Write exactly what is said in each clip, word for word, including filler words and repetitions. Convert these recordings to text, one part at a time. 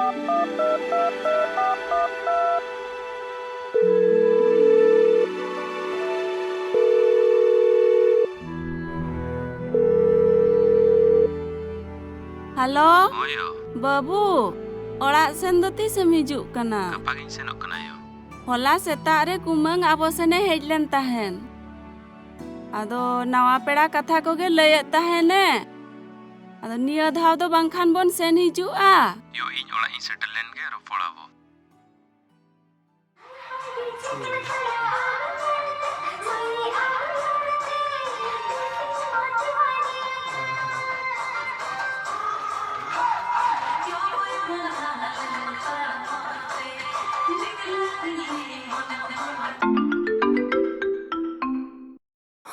Hello. ᱦᱳᱭ ᱭᱳ᱾ ᱵᱟᱹᱵᱩ, ᱚᱲᱟᱜ ᱥᱮᱱ ᱫᱚ ᱛᱤᱥᱮᱢ ᱦᱤᱡᱩᱜ ᱠᱟᱱᱟ? ᱜᱟᱯᱟ ᱜᱤᱧ ᱥᱮᱱᱚᱜ ᱠᱟᱱᱟ ᱭᱳ᱾ ᱦᱚᱞᱟ ᱥᱮᱛᱟᱜ ᱨᱮ ᱠᱩᱢᱟᱹᱝ ᱟᱵᱚ ᱥᱮᱱᱮ ᱦᱮᱡ ᱞᱮᱱ ᱛᱟᱦᱮᱱ᱾ ᱟᱫᱚ ᱱᱟᱣᱟ ᱯᱮᱲᱟ ᱠᱟᱛᱷᱟ ᱠᱚᱜᱮ ᱞᱟᱹᱭᱮᱫ ᱛᱟᱦᱮᱱᱮ᱾ ᱟᱫᱚ ᱱᱤᱭᱟᱹ ᱫᱷᱟᱣ ᱫᱚ ᱵᱟᱝᱠᱷᱟᱱ ᱵᱚᱱ ᱥᱮᱱ ᱦᱤᱡᱩᱜᱼᱟ᱾ ᱭᱳ, ᱤᱧ ᱚᱲᱟᱜ ᱤᱧ ᱥᱮᱴᱮᱨ ᱞᱮᱱ ᱜᱮ, ᱨᱚᱯᱚᱲ ᱟᱵᱚ᱾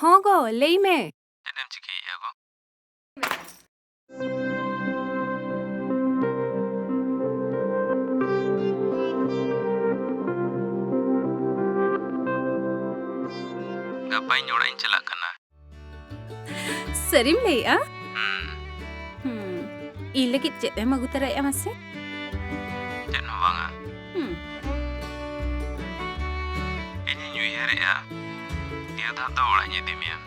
ᱦᱚᱸ ᱜᱚ, ᱞᱟᱹᱭ ᱢᱮ᱾ ᱪᱮᱫ ᱮᱢ ᱪᱤᱠᱟᱹᱭᱮᱫᱼᱟ ᱜᱚ? ᱜᱟᱯᱟᱧ ᱚᱲᱟᱜ ᱤᱧ ᱪᱟᱞᱟᱜ ᱠᱟᱱᱟ᱾ ᱥᱟᱹᱨᱤᱢ ᱞᱟᱹᱭᱮᱜᱼᱟ? ᱦᱩᱸ᱾ ᱦᱩᱸ᱾ ᱤᱧ ᱞᱟᱹᱜᱤᱫ ᱪᱮᱫ ᱮᱢ ᱟᱹᱜᱩ ᱛᱚᱨᱟᱭᱮᱜᱼᱟ ᱢᱟᱥᱮ? ᱪᱮᱫ ᱦᱚᱸ ᱵᱟᱝᱟ᱾ ᱦᱩᱸ᱾ ᱤᱧᱤᱧ ᱩᱭᱦᱟᱹᱨᱮᱜᱼᱟ, ᱱᱤᱭᱟᱹ ᱫᱷᱟᱣ ᱫᱚ ᱚᱲᱟᱜ ᱤᱧ ᱤᱫᱤ ᱢᱮᱭᱟ᱾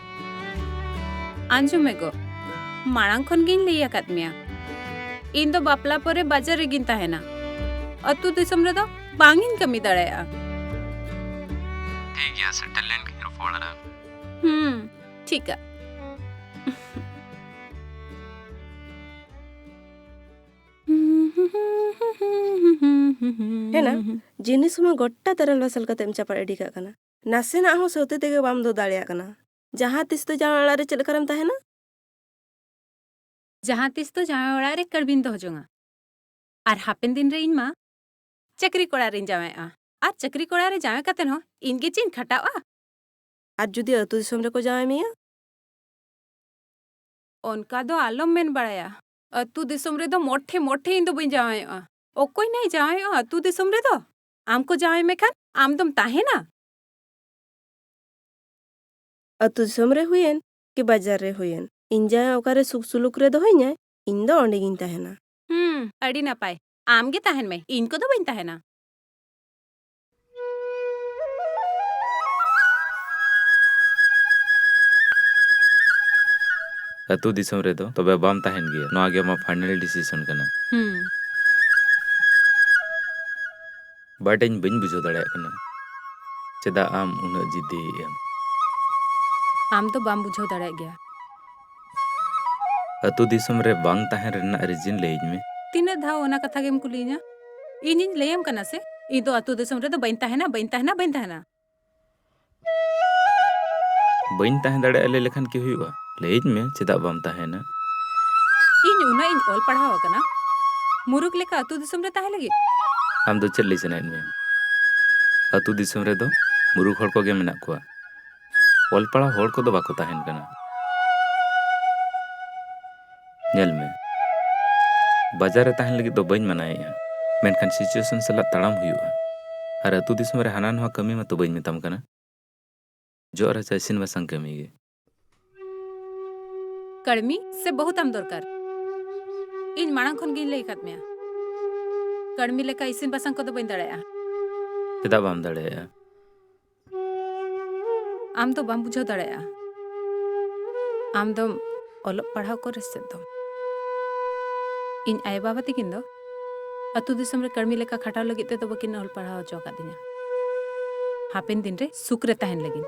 ᱟᱸᱡᱚᱢ ᱢᱮ ᱜᱚ, ᱢᱟᱲᱟᱝ ᱠᱷᱚᱱ ᱜᱤᱧ ᱞᱟᱹᱭ ᱟᱠᱟᱫ ᱢᱮᱭᱟ, ᱤᱧ ᱫᱚ ᱵᱟᱯᱞᱟ ᱯᱚᱨᱮ ᱵᱟᱡᱟᱨ ᱨᱮᱜᱤᱧ ᱛᱟᱦᱮᱱᱟ᱾ ᱟᱹᱛᱩ ᱫᱤᱥᱚᱢ ᱨᱮᱫᱚ ᱵᱟᱝ ᱤᱧ ᱠᱟᱹᱢᱤ ᱫᱟᱲᱮᱭᱟᱜᱼᱟ᱾ ᱴᱷᱤᱠ ᱜᱮᱭᱟ, ᱥᱮᱴᱮᱨ ᱞᱮᱱ ᱜᱤᱧ ᱨᱚᱯᱚᱲᱟ᱾ ᱦᱩᱸ, ᱴᱷᱤᱠᱟ᱾ ᱦᱮᱱᱟ, ᱡᱤᱱᱤᱥ ᱢᱟ ᱜᱚᱴᱟ ᱛᱟᱨᱟᱞ ᱵᱟᱥᱟᱞ ᱠᱟᱛᱮᱢ ᱪᱟᱯᱟᱫ ᱤᱫᱤ ᱠᱟᱜ ᱠᱟᱱᱟ᱾ ᱱᱟᱥᱮᱱᱟᱜ ᱦᱚᱸ ᱥᱟᱹᱣᱛᱮ ᱛᱮᱜᱮ ᱵᱟᱢ ᱫᱚᱦᱚ ᱫᱟᱲᱮᱭᱟᱜ ᱠᱟᱱᱟ᱾ ᱡᱟᱦᱟᱸ ᱛᱤᱥ ᱫᱚ ᱡᱟᱶᱟᱭ ᱚᱲᱟᱜ ᱨᱮ ᱪᱮᱫ ᱞᱮᱠᱟᱨᱮᱢ ᱛᱟᱦᱮᱱᱟ? ᱡᱟᱦᱟᱸ ᱛᱤᱥ ᱫᱚ ᱡᱟᱶᱟᱭ ᱚᱲᱟᱜ ᱨᱮ ᱠᱟᱹᱲᱵᱤᱱ ᱫᱚᱦᱚ ᱡᱚᱝᱟ᱾ ᱟᱨ ᱦᱟᱯᱮᱱ ᱫᱤᱱ ᱨᱮ ᱤᱧ ᱢᱟ ᱪᱟᱹᱠᱨᱤ ᱠᱚᱲᱟ ᱨᱤᱧ ᱡᱟᱶᱟᱭᱚᱜᱼᱟ᱾ ᱟᱨ ᱪᱟᱹᱠᱨᱤ ᱠᱚᱲᱟ ᱨᱮ ᱡᱟᱶᱟᱭ ᱠᱟᱛᱮ ᱦᱚᱸ ᱤᱧ ᱜᱮ ᱪᱮᱫ ᱤᱧ ᱠᱷᱟᱴᱟᱜᱼᱟ? ᱟᱨ ᱡᱩᱫᱤ ᱟᱹᱛᱩ ᱫᱤᱥᱚᱢ ᱨᱮᱠᱚ ᱡᱟᱶᱟᱭ ᱢᱮᱭᱟ? ᱚᱱᱠᱟ ᱫᱚ ᱟᱞᱚᱢ ᱢᱮᱱ ᱵᱟᱲᱟᱭᱟ᱾ ᱟᱹᱛᱩ ᱫᱤᱥᱚᱢ ᱨᱮᱫᱚ ᱢᱚᱴᱷᱮ ᱢᱚᱴᱷᱮ ᱤᱧ ᱫᱚ ᱵᱟᱹᱧ ᱡᱟᱶᱟᱭᱚᱜᱼᱟ᱾ ᱚᱠᱚᱭ ᱱᱟᱭ ᱡᱟᱶᱟᱭᱚᱜᱼᱟ ᱟᱹᱛᱩ ᱫᱤᱥᱚᱢ ᱨᱮᱫᱚ? ᱟᱢ ᱠᱚ ᱡᱟᱶᱟᱭ ᱢᱮᱠᱷᱟᱱ ᱟᱢ ᱫᱚᱢ ᱛᱟᱦᱮᱱᱟ? ᱟᱹᱛᱩ ᱫᱤᱥᱚᱢ ᱨᱮ ᱦᱩᱭᱮᱱ ᱠᱤ ᱵᱟᱡᱟᱨ ᱨᱮ ᱦᱩᱭᱮᱱ, ᱤᱧ ᱡᱟᱶᱟᱭ ᱚᱠᱟᱨᱮ ᱥᱩᱠ ᱥᱩᱞᱩᱠ ᱨᱮ ᱫᱚᱦᱚᱧᱟᱭ, ᱤᱧ ᱫᱚ ᱚᱸᱰᱮ ᱜᱤᱧ ᱛᱟᱦᱮᱱᱟ᱾ ᱦᱩᱸ, ᱟᱹᱰᱤ ᱱᱟᱯᱟᱭ᱾ ᱟᱢ ᱜᱮ ᱛᱟᱦᱮᱱ ᱢᱮ, ᱤᱧ ᱠᱚᱫᱚ ᱵᱟᱹᱧ ᱛᱟᱦᱮᱱᱟ᱾ ᱟᱹᱛᱩ ᱫᱤᱥᱚᱢ ᱨᱮᱫᱚ ᱛᱚᱵᱮ ᱵᱟᱢ ᱛᱟᱦᱮᱱ ᱜᱮᱭᱟ, ᱱᱚᱣᱟ ᱜᱮ ᱟᱢᱟᱜ final decision ᱠᱟᱱᱟ᱾ ᱦᱩᱸ᱾ But ᱤᱧ ᱵᱟᱹᱧ ᱵᱩᱡᱷᱟᱹᱣ ᱫᱟᱲᱮᱭᱟᱜ ᱠᱟᱱᱟ, ᱪᱮᱫᱟᱜ ᱟᱢ ᱩᱱᱟᱹᱜ ᱡᱤᱫᱤᱭᱮᱫ ᱮᱢ? ᱟᱢ ᱫᱚ ᱵᱟᱢ ᱵᱩᱡᱷᱟᱹᱣ ᱫᱟᱲᱮᱭᱟᱜ ᱜᱮᱭᱟ᱾ ᱟᱹᱛᱩ ᱫᱤᱥᱚᱢ ᱨᱮ ᱵᱟᱝ ᱛᱟᱦᱮᱱ ᱨᱮᱱᱟᱜ reason ᱞᱟᱹᱭᱟᱹᱧ ᱢᱮ᱾ ᱛᱤᱱᱟᱹᱜ ᱫᱷᱟᱣ ᱚᱱᱟ ᱠᱟᱛᱷᱟ ᱜᱮᱢ ᱠᱩᱞᱤᱭᱤᱧᱟ? ᱤᱧᱤᱧ ᱞᱟᱹᱭᱟᱢ ᱠᱟᱱᱟ ᱥᱮ, ᱤᱧ ᱫᱚ ᱟᱹᱛᱩ ᱫᱤᱥᱚᱢ ᱨᱮᱫᱚ ᱵᱟᱹᱧ ᱛᱟᱦᱮᱱᱟ, ᱵᱟᱹᱧ ᱛᱟᱦᱮᱱᱟ, ᱵᱟᱹᱧ ᱛᱟᱦᱮᱱᱟ᱾ ᱵᱟᱹᱧ ᱛᱟᱦᱮᱸ ᱫᱟᱲᱮᱭᱟᱜᱼᱟ ᱞᱟᱹᱭ ᱞᱮᱠᱷᱟᱱ ᱠᱤ ᱦᱩᱭᱩᱜᱼᱟ? ᱞᱟᱹᱭᱟᱹᱧ ᱢᱮ, ᱪᱮᱫᱟᱜ ᱵᱟᱢ ᱛᱟᱦᱮᱱᱟ? ᱤᱧ ᱩᱱᱟᱹᱜ ᱤᱧ ᱚᱞ ᱯᱟᱲᱦᱟᱣ ᱟᱠᱟᱱᱟ, ᱢᱩᱨᱩᱠᱷ ᱞᱮᱠᱟ ᱟᱹᱛᱩ ᱫᱤᱥᱚᱢ ᱨᱮ ᱛᱟᱦᱮᱸ ᱞᱟᱹᱜᱤᱫ? ᱟᱢ ᱫᱚ ᱪᱮᱫ ᱞᱟᱹᱭ ᱥᱟᱱᱟᱭᱮᱫ ᱢᱮᱭᱟ? ᱟᱹᱛᱩ ᱫᱤᱥᱚᱢ ᱨᱮᱫᱚ ᱢᱩᱨᱩᱠᱷ ᱦᱚᱲ ᱠᱚᱜᱮ ᱢᱮᱱᱟᱜ ᱠᱚᱣᱟ, ᱚᱞ ᱯᱟᱲᱦᱟᱣ ᱦᱚᱲ ᱠᱚᱫᱚ ᱵᱟᱠᱚ ᱛᱟᱦᱮᱱ ᱠᱟᱱᱟ᱾ ᱧᱮᱞ ᱢᱮ, ᱵᱟᱡᱟᱨ ᱨᱮ ᱛᱟᱦᱮᱱ ᱞᱟᱹᱜᱤᱫ ᱫᱚ ᱵᱟᱹᱧ ᱢᱟᱱᱟᱭᱮᱫᱼᱟ, ᱢᱮᱱᱠᱷᱟᱱ situation ᱥᱟᱞᱟᱜ ᱛᱟᱲᱟᱢ ᱦᱩᱭᱩᱜᱼᱟ᱾ ᱟᱨ ᱟᱹᱛᱩ ᱫᱤᱥᱚᱢ ᱨᱮ ᱦᱟᱱᱟ ᱱᱚᱣᱟ ᱠᱟᱹᱢᱤ ᱢᱟᱛᱚ ᱵᱟᱹᱧ ᱢᱮᱛᱟᱢ ᱠᱟᱱᱟ, ᱡᱚᱜ ᱨᱟᱪᱟ ᱤᱥᱤᱱ ᱵᱟᱥᱟᱝ ᱠᱟᱹᱢᱤ ᱜᱮ᱾ ᱠᱟᱹᱲᱢᱤ ᱥᱮ ᱵᱟᱹᱦᱩ ᱛᱟᱢ ᱫᱚᱨᱠᱟᱨ? ᱤᱧ ᱢᱟᱲᱟᱝ ᱠᱷᱚᱱ ᱜᱤᱧ ᱞᱟᱹᱭ ᱟᱠᱟᱫ ᱢᱮᱭᱟ, ᱠᱟᱹᱲᱢᱤ ᱞᱮᱠᱟ ᱤᱥᱤᱱ ᱵᱟᱥᱟᱝ ᱠᱚᱫᱚ ᱵᱟᱹᱧ ᱫᱟᱲᱮᱭᱟᱜᱼᱟ᱾ ᱪᱮᱫᱟᱜ ᱵᱟᱢ ᱫᱟᱲᱮᱭᱟᱜᱼᱟ? ᱟᱢ ᱫᱚ ᱵᱟᱢ ᱵᱩᱡᱷᱟᱹᱣ ᱫᱟᱲᱮᱭᱟᱜᱼᱟ᱾ ᱟᱢ ᱫᱚᱢ ᱚᱞᱚᱜ ᱯᱟᱲᱦᱟᱣ ᱠᱚᱨᱮ ᱥᱮᱫ ᱫᱚ᱾ ᱤᱧ ᱟᱭᱳ ᱵᱟᱵᱟ ᱛᱟᱹᱠᱤᱱ ᱫᱚ ᱟᱹᱛᱩ ᱫᱤᱥᱚᱢ ᱨᱮ ᱠᱟᱹᱲᱢᱤ ᱞᱮᱠᱟ ᱠᱷᱟᱴᱟᱣ ᱞᱟᱹᱜᱤᱫ ᱛᱮᱫᱚ ᱵᱟᱹᱠᱤᱱ ᱚᱞ ᱯᱟᱲᱦᱟᱣ ᱦᱚᱪᱚ ᱟᱠᱟᱫᱤᱧᱟ, ᱦᱟᱯᱮᱱ ᱫᱤᱱ ᱨᱮ ᱥᱩᱠ ᱨᱮ ᱛᱟᱦᱮᱱ ᱞᱟᱹᱜᱤᱫ᱾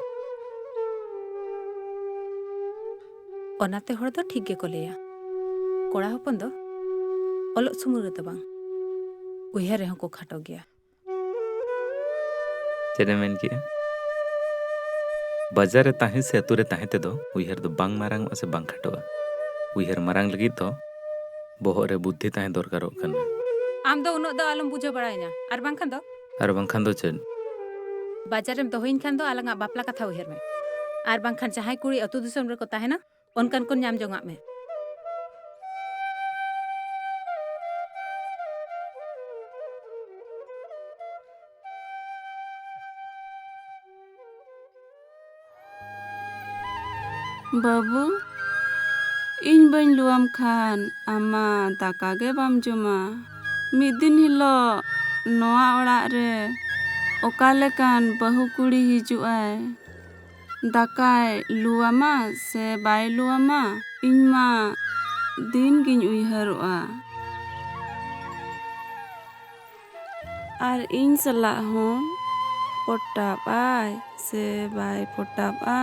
ᱚᱱᱟᱛᱮ ᱦᱚᱲ ᱫᱚ ᱴᱷᱤᱠ ᱜᱮᱠᱚ ᱞᱟᱹᱭᱟ, ᱠᱚᱲᱟ ᱦᱚᱯᱚᱱ ᱫᱚ ᱚᱞᱚᱜ ᱥᱩᱢᱩᱝ ᱨᱮᱫᱚ ᱵᱟᱝ, ᱩᱭᱦᱟᱹᱨ ᱨᱮᱦᱚᱸ ᱠᱚ ᱠᱷᱟᱴᱚ ᱜᱮᱭᱟ᱾ ᱪᱮᱫ ᱮᱢ ᱢᱮᱱ ᱠᱮᱜᱼᱟ? ᱵᱟᱡᱟᱨ ᱨᱮ ᱛᱟᱦᱮᱸ ᱥᱮ ᱟᱹᱛᱩ ᱨᱮ ᱛᱟᱦᱮᱸ ᱛᱮᱫᱚ ᱩᱭᱦᱟᱹᱨ ᱫᱚ ᱵᱟᱝ ᱢᱟᱨᱟᱝᱚᱜᱼᱟ ᱥᱮ ᱵᱟᱝ ᱠᱷᱟᱴᱚᱜᱼᱟ᱾ ᱩᱭᱦᱟᱹᱨ ᱢᱟᱨᱟᱝ ᱞᱟᱹᱜᱤᱫ ᱫᱚ ᱵᱚᱦᱚᱜ ᱨᱮ ᱵᱩᱫᱽᱫᱷᱤ ᱛᱟᱦᱮᱸ ᱫᱚᱨᱠᱟᱨᱚᱜ ᱠᱟᱱᱟ᱾ ᱟᱢ ᱫᱚ ᱩᱱᱟᱹᱜ ᱫᱚ ᱟᱞᱚᱢ ᱵᱩᱡᱷᱟᱹᱣ ᱵᱟᱲᱟᱭᱤᱧᱟ, ᱟᱨ ᱵᱟᱝᱠᱷᱟᱱ ᱫᱚ? ᱟᱨ ᱵᱟᱝᱠᱷᱟᱱ ᱫᱚ ᱪᱮᱫ? ᱵᱟᱡᱟᱨ ᱨᱮᱢ ᱫᱚᱦᱚᱭᱤᱧ ᱠᱷᱟᱱ ᱫᱚ ᱟᱞᱟᱝᱟᱜ ᱵᱟᱯᱞᱟ ᱠᱟᱛᱷᱟ ᱩᱭᱦᱟᱹᱨ ᱢᱮ, ᱟᱨ ᱵᱟᱝᱠᱷᱟᱱ ᱡᱟᱦᱟᱸᱭ ᱠᱩᱲᱤ ᱟᱹᱛᱩ ᱫᱤᱥᱚᱢ ᱨᱮᱠᱚ ᱛᱟᱦᱮᱱᱟ, ᱚᱱᱠᱟᱱ ᱠᱚ ᱧᱟᱢ ᱡᱚᱝᱟᱜ ᱢᱮ᱾ ᱵᱟᱹᱵᱩ, ᱤᱧ ᱵᱟᱹᱧ ᱞᱩᱣᱟᱢ ᱠᱷᱟᱱ ᱟᱢ ᱢᱟ ᱫᱟᱠᱟ ᱜᱮ ᱵᱟᱢ ᱡᱚᱢᱟ᱾ ᱢᱤᱫ ᱫᱤᱱ ᱦᱤᱞᱳᱜ ᱱᱚᱣᱟ ᱚᱲᱟᱜ ᱨᱮ ᱚᱠᱟ ᱞᱮᱠᱟᱱ ᱵᱟᱹᱦᱩ ᱠᱩᱲᱤ ᱦᱤᱡᱩᱜ ᱟᱭ, ᱫᱟᱠᱟᱭ ᱞᱩ ᱟᱢᱟ ᱥᱮ ᱵᱟᱭ ᱞᱩ ᱟᱢᱟ, ᱤᱧ ᱢᱟ ᱫᱤᱱ ᱜᱤᱧ ᱩᱭᱦᱟᱹᱨᱚᱜᱼᱟ᱾ ᱟᱨ ᱤᱧ ᱥᱟᱞᱟᱜ ᱦᱚᱸ ᱯᱚᱴᱟᱵ ᱟᱭ ᱥᱮ ᱵᱟᱭ ᱯᱚᱴᱟᱵᱼᱟ?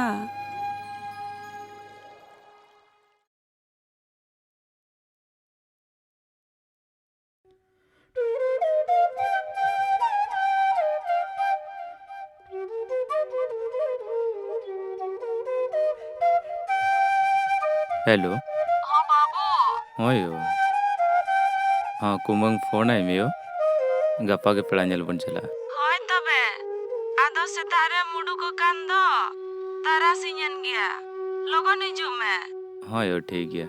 ᱦᱮᱞᱳ᱾ ᱦᱚᱸ ᱵᱟᱹᱵᱩ᱾ ᱦᱳᱭ ᱭᱳ᱾ ᱦᱚᱸ ᱠᱩᱢᱟᱹᱝ ᱯᱷᱳᱱ ᱟᱭ ᱢᱮ ᱭᱳ᱾ ᱜᱟᱯᱟ ᱜᱮ ᱯᱮᱲᱟ ᱧᱮᱞ ᱵᱚᱱ ᱪᱟᱞᱟᱜᱼᱟ᱾ ᱦᱳᱭ ᱛᱚᱵᱮ᱾ ᱟᱫᱚ ᱥᱮᱛᱟᱜ ᱨᱮᱢ ᱩᱰᱩᱠ ᱟᱠᱟᱱ ᱫᱚ᱾ ᱛᱟᱨᱟᱥᱤᱧ ᱮᱱ ᱜᱮᱭᱟ᱾ ᱞᱚᱜᱚᱱ ᱦᱤᱡᱩᱜ ᱢᱮ᱾ ᱦᱳᱭ ᱭᱳ, ᱴᱷᱤᱠ ᱜᱮᱭᱟ᱾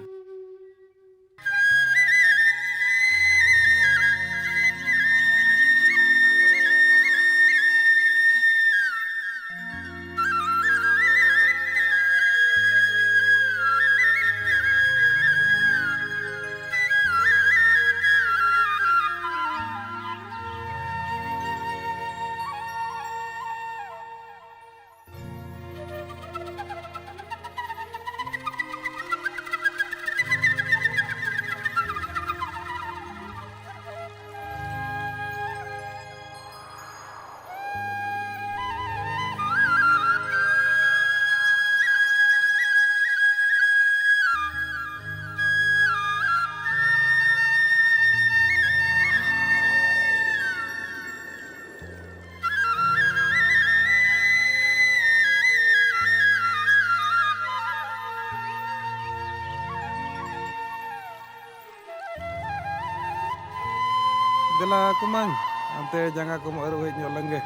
ᱫᱮᱞᱟ ᱠᱩᱢᱟᱹᱝ, ᱦᱟᱱᱛᱮ ᱡᱟᱸᱜᱟ ᱠᱚᱢ ᱟᱹᱨᱩᱵ ᱦᱮᱡ ᱧᱚᱜ ᱞᱮᱱ ᱜᱮ᱾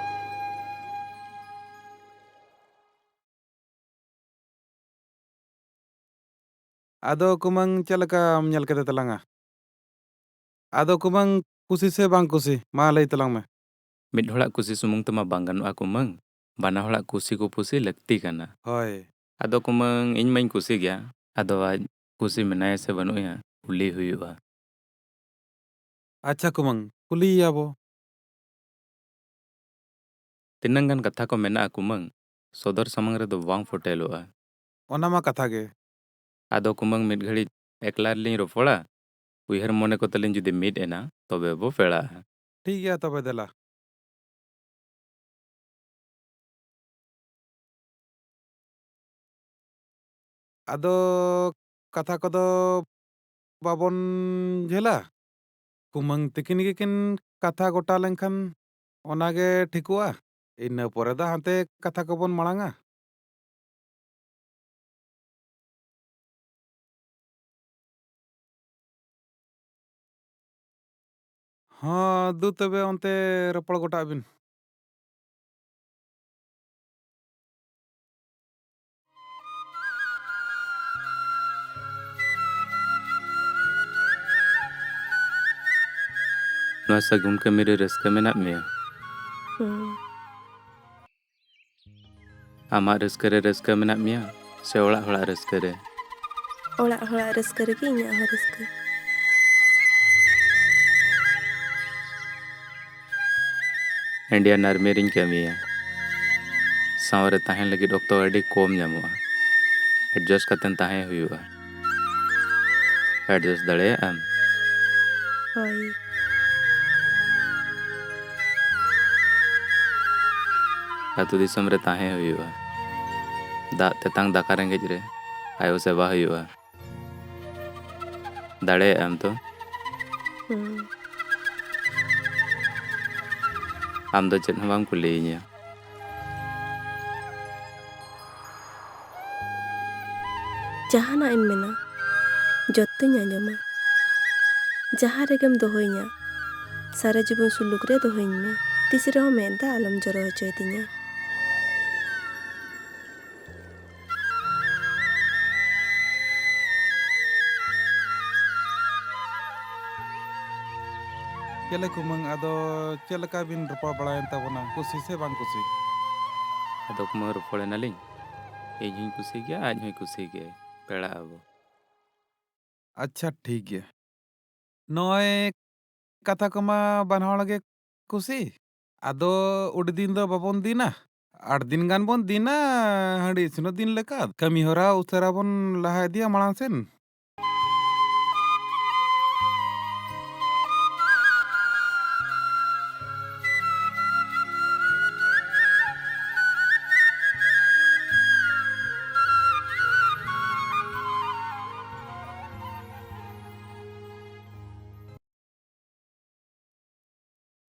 ᱟᱫᱚ ᱠᱩᱢᱟᱹᱝ, ᱪᱮᱫ ᱞᱮᱠᱟᱢ ᱧᱮᱞ ᱠᱮᱫᱮ ᱛᱟᱞᱟᱝᱟ? ᱟᱫᱚ ᱠᱩᱢᱟᱹᱝ, ᱠᱩᱥᱤ ᱥᱮ ᱵᱟᱝ ᱠᱩᱥᱤ? ᱢᱟ ᱞᱟᱹᱭ ᱛᱟᱞᱟᱝ ᱢᱮ᱾ ᱢᱤᱫ ᱦᱚᱲᱟᱜ ᱠᱩᱥᱤ ᱥᱩᱢᱩᱝ ᱛᱮᱢᱟ ᱵᱟᱝ ᱜᱟᱱᱚᱜᱼᱟ ᱠᱩᱢᱟᱹᱝ, ᱵᱟᱱᱟ ᱦᱚᱲᱟᱜ ᱠᱩᱥᱤ ᱠᱩᱯᱩᱥᱤ ᱞᱟᱹᱠᱛᱤ ᱠᱟᱱᱟ᱾ ᱦᱳᱭ᱾ ᱟᱫᱚ ᱠᱩᱢᱟᱹᱝ, ᱤᱧ ᱢᱟᱧ ᱠᱩᱥᱤ ᱜᱮᱭᱟ, ᱟᱫᱚ ᱟᱡ ᱠᱩᱥᱤ ᱢᱮᱱᱟᱭᱟ ᱥᱮ ᱵᱟᱹᱱᱩᱜ ᱮᱭᱟ, ᱠᱩᱞᱤ ᱦᱩᱭᱩᱜᱼᱟ᱾ ᱟᱪᱪᱷᱟ ᱠᱩᱢᱟᱹᱝ, ᱠᱩᱞᱤᱭᱮᱭᱟ ᱵᱚ᱾ ᱛᱤᱱᱟᱹᱝ ᱜᱟᱱ ᱠᱟᱛᱷᱟ ᱠᱚ ᱢᱮᱱᱟᱜᱼᱟ ᱠᱩᱢᱟᱹᱝ, ᱥᱚᱫᱚᱨ ᱥᱟᱢᱟᱝ ᱨᱮᱫᱚ ᱵᱟᱝ ᱯᱷᱚᱴᱮᱞᱚᱜᱼᱟ᱾ ᱚᱱᱟ ᱢᱟ ᱠᱟᱛᱷᱟ ᱜᱮ᱾ ᱟᱫᱚ ᱠᱩᱢᱟᱹᱝ ᱢᱤᱫ ᱜᱷᱟᱹᱲᱤᱡ ᱮᱠᱞᱟ ᱨᱮᱞᱤᱧ ᱨᱚᱯᱚᱲᱟ, ᱩᱭᱦᱟᱹᱨ ᱢᱚᱱᱮ ᱠᱚ ᱛᱟᱹᱞᱤᱧ ᱡᱩᱫᱤ ᱢᱤᱫ ᱮᱱᱟ, ᱛᱚᱵᱮ ᱵᱚ ᱯᱮᱲᱟᱜᱼᱟ᱾ ᱴᱷᱤᱠ ᱜᱮᱭᱟ ᱛᱚᱵᱮ ᱫᱮᱞᱟ᱾ ᱟᱫᱚ ᱠᱟᱛᱷᱟ ᱠᱚᱫᱚ ᱵᱟᱵᱚᱱ ᱡᱷᱟᱹᱞᱟ᱾ ᱠᱩᱢᱟᱹᱝ ᱛᱤᱠᱤᱱ ᱜᱮᱠᱤᱱ ᱠᱟᱛᱷᱟ ᱜᱚᱴᱟ ᱞᱮᱱᱠᱷᱟᱱ ᱚᱱᱟᱜᱮ ᱴᱷᱤᱠᱚᱜᱼᱟ᱾ ᱤᱱᱟᱹ ᱯᱚᱨᱮ ᱫᱚ ᱦᱟᱱᱛᱮ ᱠᱟᱛᱷᱟ ᱠᱚᱵᱚᱱ ᱢᱟᱲᱟᱝᱟ᱾ ᱦᱚᱸ, ᱫᱩ ᱛᱚᱵᱮ ᱚᱱᱛᱮ ᱨᱚᱯᱚᱲ ᱜᱚᱴᱟᱜ ᱵᱤᱱ᱾ ᱱᱚᱣᱟ ᱥᱟᱹᱜᱩᱱ ᱠᱟᱹᱢᱤ ᱨᱮ ᱨᱟᱹᱥᱠᱟᱹ ᱢᱮᱱᱟᱜ ᱢᱮᱭᱟ? ᱦᱩᱸ᱾ ᱟᱢᱟᱜ ᱨᱟᱹᱥᱠᱟᱹ ᱨᱮ ᱨᱟᱹᱥᱠᱟᱹ ᱢᱮᱱᱟᱜ ᱢᱮᱭᱟ ᱥᱮ ᱚᱲᱟᱜ ᱦᱚᱲᱟᱜ ᱨᱟᱹᱥᱠᱟᱹ ᱨᱮ? ᱚᱲᱟᱜ ᱦᱚᱲᱟᱜ ᱨᱟᱹᱥᱠᱟᱹ ᱨᱮᱜᱮ ᱤᱧᱟᱹᱜ ᱦᱚᱸ ᱨᱟᱹᱥᱠᱟᱹ᱾ Indian Army ᱨᱤᱧ ᱠᱟᱹᱢᱤᱭᱟ᱾ ᱥᱟᱶ ᱨᱮ ᱛᱟᱦᱮᱱ ᱞᱟᱹᱜᱤᱫ ᱚᱠᱛᱚ ᱟᱹᱰᱤ ᱠᱚᱢ ᱧᱟᱢᱚᱜᱼᱟ᱾ Adjust ᱠᱟᱛᱮᱢ ᱛᱟᱦᱮᱸ ᱦᱩᱭᱩᱜᱼᱟ᱾ Adjust ᱫᱟᱲᱮᱭᱟᱜ ᱟᱢ? ᱦᱳᱭ᱾ ᱟᱹᱛᱩ ᱫᱤᱥᱚᱢ ᱨᱮ ᱛᱟᱦᱮᱸ ᱦᱩᱭᱩᱜᱼᱟ᱾ ᱫᱟᱜ ᱛᱮᱛᱟᱝ ᱫᱟᱠᱟ ᱨᱮᱸᱜᱮᱡ ᱨᱮ ᱟᱭᱳ ᱥᱮᱵᱟ ᱦᱩᱭᱩᱜᱼᱟ᱾ ᱫᱟᱲᱮᱭᱟᱜ ᱟᱢ ᱛᱚ? ᱦᱩᱸ᱾ ᱟᱢ ᱫᱚ ᱪᱮᱫ ᱦᱚᱸ ᱵᱟᱢ ᱠᱩᱞᱤᱭᱤᱧᱟ᱾ ᱡᱟᱦᱟᱱᱟᱜ ᱮᱢ ᱢᱮᱱᱟ, ᱡᱚᱛᱚᱧ ᱟᱸᱡᱚᱢᱟ᱾ ᱡᱟᱦᱟᱸ ᱨᱮᱜᱮᱢ ᱫᱚᱦᱚᱭᱤᱧᱟ, ᱥᱟᱨᱟ ᱡᱤᱵᱚᱱ ᱥᱩᱞᱩᱠ ᱨᱮ ᱫᱚᱦᱚᱭᱤᱧ ᱢᱮ᱾ ᱛᱤᱥ ᱨᱮᱦᱚᱸ ᱢᱮᱫ ᱫᱟᱜ ᱟᱞᱚᱢ ᱡᱚᱨᱚ ᱦᱚᱪᱚᱭ ᱛᱤᱧᱟ᱾ ᱪᱮᱞᱮ ᱠᱩᱢᱟᱹᱝ, ᱟᱫᱚ ᱪᱮᱫ ᱞᱮᱠᱟ ᱵᱤᱱ ᱨᱚᱯᱚᱲ ᱵᱟᱲᱟᱭᱮᱱ ᱛᱟᱵᱚᱱᱟ, ᱠᱩᱥᱤ ᱥᱮ ᱵᱟᱝ ᱠᱩᱥᱤ? ᱟᱫᱚ ᱠᱩᱢᱟᱹᱝ, ᱨᱚᱯᱚᱲ ᱮᱱᱟᱞᱤᱧ, ᱤᱧ ᱦᱚᱸᱧ ᱠᱩᱥᱤ ᱜᱮᱭᱟ, ᱟᱡ ᱦᱚᱸᱭ ᱠᱩᱥᱤ ᱜᱮᱭᱟ, ᱯᱮᱲᱟᱜ ᱟᱵᱚ᱾ ᱟᱪᱪᱷᱟ, ᱴᱷᱤᱠ ᱜᱮᱭᱟ᱾ ᱱᱚᱜᱼᱚᱭ ᱠᱟᱛᱷᱟ ᱠᱚᱢᱟ ᱵᱟᱱᱟ ᱦᱚᱲ ᱜᱮ ᱠᱩᱥᱤ᱾ ᱟᱫᱚ ᱟᱹᱰᱤ ᱫᱤᱱ ᱫᱚ ᱵᱟᱵᱚᱱ ᱫᱤᱱᱟ, ᱟᱴ ᱫᱤᱱ ᱜᱟᱱ ᱵᱚᱱ ᱫᱤᱱᱟ, ᱦᱟᱺᱰᱤ ᱤᱥᱤᱱᱚᱜ ᱫᱤᱱ ᱞᱮᱠᱟ᱾ ᱠᱟᱹᱢᱤ ᱦᱚᱨᱟ ᱩᱥᱟᱹᱨᱟ ᱵᱚᱱ ᱞᱟᱦᱟ ᱤᱫᱤᱭᱟ ᱢᱟᱲᱟᱝ ᱥᱮᱱ᱾